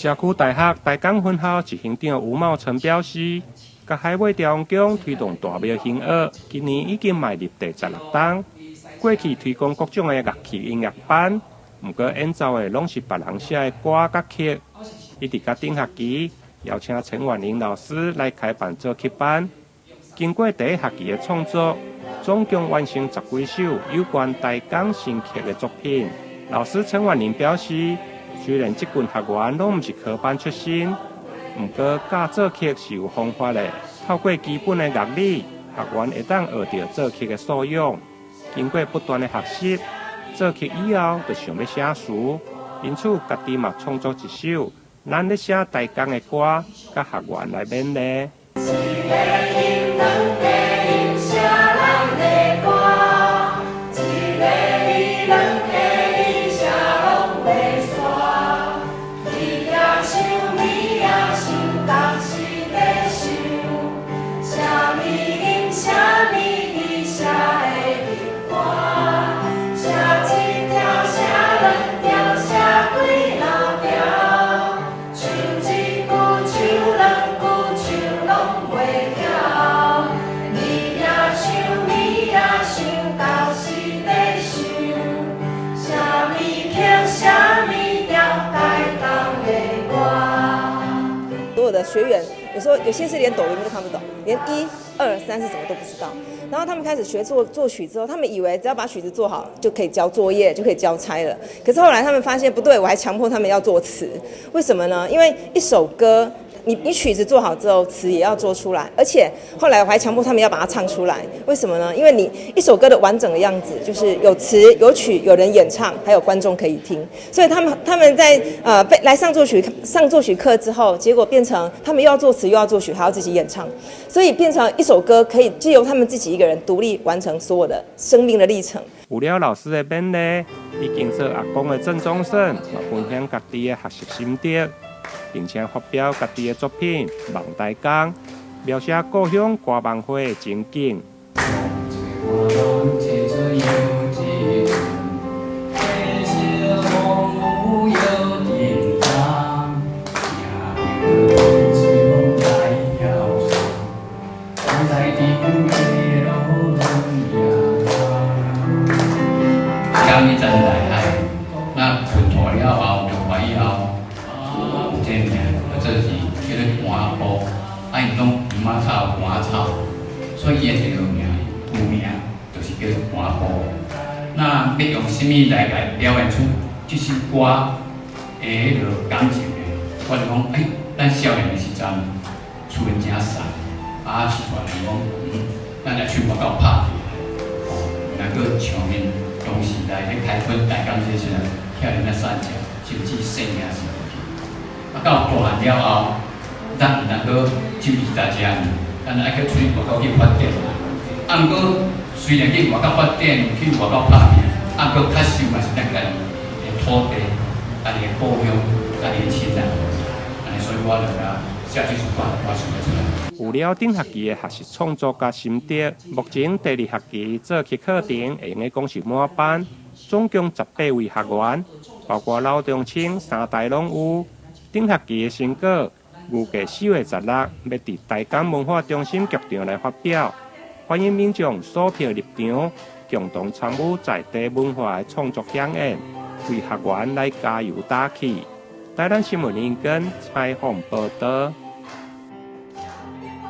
社區大學台江分校執行長吳茂成表示，佮海尾朝王宮推動大廟興學，今年已經邁入第16冬。過去推廣各種的樂器音樂班，毋過演奏的攏是別人寫的歌佮曲。一直到頂學期，邀請陳婉玲老師來開辦作曲班。經過第一學期的創作，總共完成十幾首有關台江新曲的作品。老師陳婉玲表示，雖然這群學員攏毋是科班出身，毋過教作曲是有方法的。透過基本的樂理，學員會當學著作曲的素養。經過不斷的學習，作曲以後就想欲寫詞，因此家己嘛創作一首咱咧寫台江的歌，佮學員來勉勵。一个音，兩个音，寫咱的歌；一个字，兩个字，寫攏袂煞。你也想，你也想，同時咧想，啥物音，啥物字，寫會入歌？寫一條，寫兩條，寫幾若條？唱一句，唱兩句，唱攏袂曉。你也想，你也想，同時咧想，啥物曲，啥物調，台東的歌。所有的學員，有時候有些是連哆來咪都看不懂，連一二三是什麼都不知道。然後他們開始學作作曲之後，他們以為只要把曲子做好就可以交作業，就可以交差了。可是後來他們發現不對，我還強迫他們要作詞。為什麼呢？因為一首歌，你曲子做好之後，詞也要做出來，而且後來我還強迫他們要把它唱出來。為什麼呢？因為你一首歌的完整的樣子，就是有詞有曲，有人演唱，還有觀眾可以聽。所以他們在被來上作曲課之後，結果變成他們又要作詞又要作曲，還要自己演唱，所以變成一首歌可以藉由他們自己一個人獨立完成所有的生命的歷程。有了老師的勉勵，已經做阿公的鄭宗盛，嘛分享家己的學習心得，並且發表家己的作品《夢台江》，描寫故鄉歌夢花的情景。江一陣大海，那訓大了後，著懷以後，啊，有這個名，這是叫做寒埔，啊，𪜶講黃仔草，寒草，所以伊的一個名，舊名就是叫做寒埔。那欲用啥物來共表現出這首歌的彼個感情呢？我就講，欸，咱少年的時陣，厝內誠潲，啊，是大人講，咱來去外口拍起來，哦，若閣像𪜶當時來咧開墾台江這時陣，遐爾仔散食，甚至性命是無去。啊，到大漢了後，咱毋通閣守佇在遮爾，咱愛閣出去外口去發展。啊，毋過雖然去外口發展，去外口拍拼，啊，毋過較受嘛是咱家己的土地、家己的故鄉、家己的親人。按呢，所以我就共寫這首歌，我想會出來。有了頂學期的學習創作佮心得，目前第二學期作曲課程會用得講是滿班，總共18位學員，包括老中青三代攏有。頂學期的成果，預計4月16欲佇台江文化中心劇場來發表，歡迎民眾索票入場，共同參與在地文化的創作饗宴，為學員來加油打氣。台南新聞林根採訪報導。